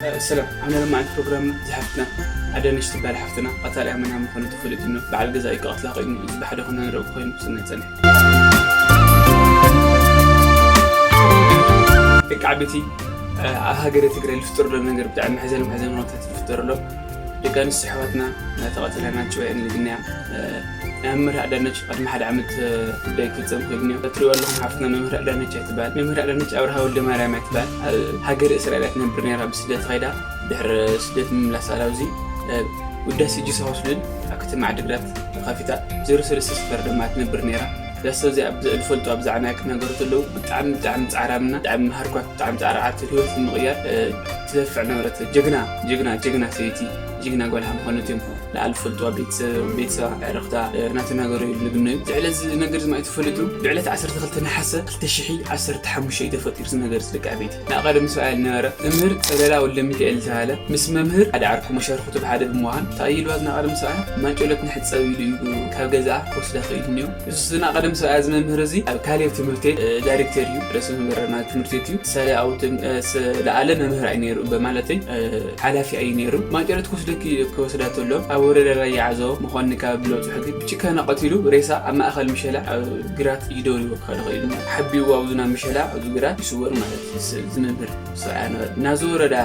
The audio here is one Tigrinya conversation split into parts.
ሰላም፣ ኣብ ናይ ሎማዓንቲ ፕሮግራም ዝሓፍትና ኣዳነሽ ትበሃል ሓፍትና ቀታሊኣ መን ምዃኑ ተፈሊጡ ኣሎ። በዓል ገዛ እዩ ክቐትላ ኮይኑ፣ እዚ ብሓደ ኮነ ንረብ ኮይኑ ስነ ጸንሕ። ደቂ ዓበይቲ፣ ኣብ ሃገረ ትግራይ ዝፍጠሩ ዘሎ ነገር ብጣዕሚ መሕዘኒ መሕዘኒ ኩነታት ዝፍጠሩ ኣሎ። ደቂ ኣንስትዮ ኣሕዋትና እናተቐተላ ናቸው እየን ንግንያ። ናይ መምህር ኣዳነች ቅድሚ ሓደ ዓመት ጉዳይ ክፍጸም ኮይኑ እዮ። እትሪእዋ ኣለኹም ሓፍትና መምህር ኣዳነች ኣይትበሃል። መምህር ኣዳነች ኣብርሃ ወልደ ማርያም ኣይትበሃል። ኣብ ሃገረ እስራኤል እያ ትነብር ነይራ ብስደት ኸይዳ ድሕሪ ስደት ምምላሳ ናብዚ ውዳሴ ጅሳ ሆስፒታል ኣብ ከተማ ዓድግራት ከፊታ ዜሮ ሰለስተ ሰፈር ድማ ትነብር ነይራ። እዛ ሰብ እዚኣ ብዝፈልጡ ኣብዛዕ ናይ ክነገሩ ተለዉ ብጣዕሚ ብጣዕሚ ጻዕራምና ብጣዕሚ ሃርኳት ብጣዕሚ ጻዕራዓት ህይወት ንምቕያር ትለፍዕ ነበረት። ጀግና ጀግና ጀግና ሰበይቲ ጅግና ጓል ሃምኾነት እዮም። ንኣል ፈልጥዋ ቤተሰብ ቤተሰባ ዕረኽታ እናተናገሩ ይልግነዩ። ዝዕለት ዝነገር ዝማይ ተፈሊጡ ብዕለት ዓሰርተ ክልተ ነሓሰ ክልተ ሽሕ ዓሰርተ ሓሙሽተ ተፈጢሩ ዝነገር ዝደቂ ዓበይቲ ንኣቐደም ሰብኣይ ዝነበረ እምህር ጸለላ ወልደ ሚካኤል ዝተባሃለ ምስ መምህር ሓደ ዓርኩ መሻርኩቱ ብሓደ ብምዃን ተቐይልዋ ዝናቐደም ሰብኣይ ማንጨሎት ንሕጸብ ኢሉ ኢሉ ካብ ገዛኣ ክወስዳ ክኢሉ እኒኦ። እሱ ዝናቐደም ሰብኣይ እዚ መምህር እዚ ኣብ ካሌብ ትምህርት ቤት ዳይሬክተር እዩ። ርእሰ መምህር ናይ ትምህርት ቤት እዩ። ሰለ ኣብኡ ለኣለ መምህር ኣይነይሩ በማለተይ ሓላፊ እዩ ነይሩ። ማንጨሎት ክወስደኪ ክወስዳ ተሎ ኣብ ወረዳ ራያ ዓዘቦ ምዃንኒ ካብ ብለውፁ ሕጊ ብጭካነ ቀቲሉ ሬሳ ኣብ ማእኸል ምሸላ ኣብ ግራት ይደውልዎ ክኸደ ኽኢሉ ሓቢዎ ኣብዚ ናብ ምሸላ ኣብዚ ግራት ይስወር ማለት እዩ። ዝመምህር ሰብኣያ ነበረ ናዚ ወረዳ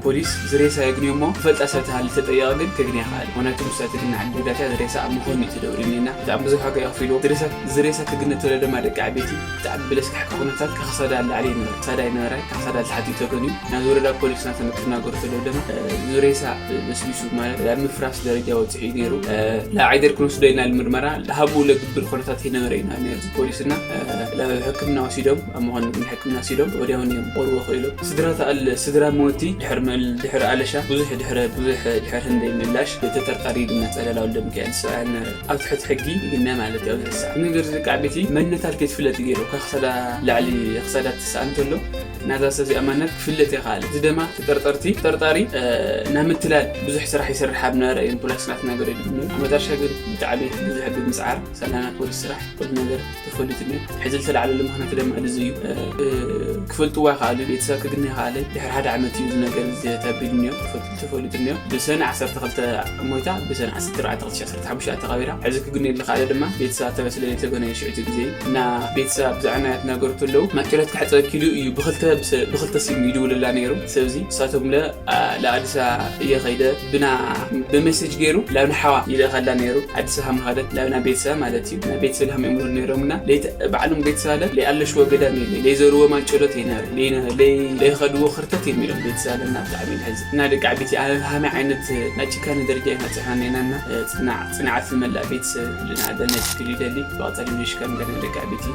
ፖሊስ ዝሬሳ የግንዮ እሞ ክፈልጣ ሰብ ተሃሊ ተጠየቐ ግን ክግንያ ከኣለ። ምክንያቱ ምስታ ትግና ዓዲ ጉዳትያ ዝሬሳ ኣብ ምኾኑ እዩ ተደውሊኒና ብጣዕሚ ብዙሕ ዋጋ የኽፊልዎ። ዝሬሳ ክግነ ተሎ ድማ ደቂ ዓበይቲ ብጣዕሚ ብለስካሕካ ኩነታት ከኽሳዳ ላዕሊ ይነበረ ክሳዳ ይነበረ ከኽሳዳ ተሓቲኡ ተገንዩ ናዚ ወረዳ ፖሊስ ናተን ክናገሩ ተለዉ ድማ ሬሳ በስቢሱ ማለት ኣብ ምፍራስ ደረጃ ወፅሑ እዩ ነይሩ። ላብ ዓይደር ክንወስዶ ኢና ንምርመራ ሃብኡ ለግብር ኩነታት ይነበረ ኢና ነዚ ፖሊስና ላብ ሕክምና ወሲዶም ኣብ መኾን ግን ሕክምና ወሲዶም ወዲያውን እዮም ቆርቦ ክኢሎም ስድራ ተኣል ስድራ መወቲ ድሕር መል ድሕር ኣለሻ ብዙሕ ድሕረ ብዙሕ ድሕር ህንደ ምላሽ ተጠርጣሪ ግና ጸለላ ወልደ ሚካኤል ሰብኣያን ኣብ ትሕቲ ሕጊ ይግነ ማለት እዩ። ኣብዚ ሰዓት ነገር ዝቃዕ ቤቲ መንነታል ከይትፍለጥ ገይሩ ከክሰዳ ላዕሊ ክሰዳ ትስኣል እንተሎ ናዛ ሰብ እዚኣ ማንነት ክፍለጥ ይኽኣል። እዚ ድማ ተጠርጠርቲ ተጠርጣሪ ናብ ምትላል ብዙሕ ስራሕ ይሰርሕ ኣብ ነበረ እዮም ፖሊስ ናት ነገር የድግኑ ኣብ መጨረሻ ግን ብጣዕሚ ብዙሕ ብምስዓር ሰላና ፖሊስ ስራሕ ኩሉ ነገር ተፈሊጡ እዩ። ሕዚ ዝተላዕለሉ ምኽንያት ድማ እዚ እዩ። ክፈልጥዋ ይኽኣሉ ቤተሰብ ክግነ ይኽኣለ ድሕሪ ሓደ ዓመት እዩ እዚ ነገር ዝተቢሉ እኒኦ ተፈሊጡ እኒኦ ብሰነ ዓሰርተ ክልተ ሞይታ ብሰነ ዓሰርተ ኣርባዕተ ክልተ ሺሕ ዓሰርተ ሓሙሽተ ተቐቢራ። ሕዚ ክግነየሉ ዝኽኣለ ድማ ቤተሰብ ተበስለ የተገነየ ሽዑ እቲ ግዜ እና ቤተሰብ ብዛዕባ ናይ ኣትናገሩ ተለዉ ማጨሎት ክሕፀበኪ ኢሉ እዩ ብክልተ ብሰ- ብክልተ ሲም ይድውልላ ነይሩ። ሰብዚ እሳቶም ለ ላኣዲሳ እየ ከይደ ብና ብሜሴጅ ገይሩ ላብ ንሓዋ ይልእኸላ ነይሩ። ኣዲስ ሃም ኸደት ላብ ናብ ቤተሰብ ማለት እዩ ናብ ቤተሰብ ሃም የምሩ ነይሮም እና ለይተ- ባዕሎም ቤተሰብ ኣለ ለይኣለሽዎ ገዳም የለ ለይዘርዎ ማጨሎት ይነር ለይነ- ለይ- ለይኸድዎ ክርተት የሚሎም ቤተሰብ ኣለና ብጣዕሚ ሕዚ እና ደቂ ዓበይቲ ኣብ ሃመይ ዓይነት ናይ ጭካኔ ደረጃ ይመፅእና ነና እና ፅናዕ ፅንዓት ዝመላእ ቤተሰብ ልናደነ ትክል ይደሊ ብቐፃሊ ምሽከም ገና ደቂ ዓበይቲ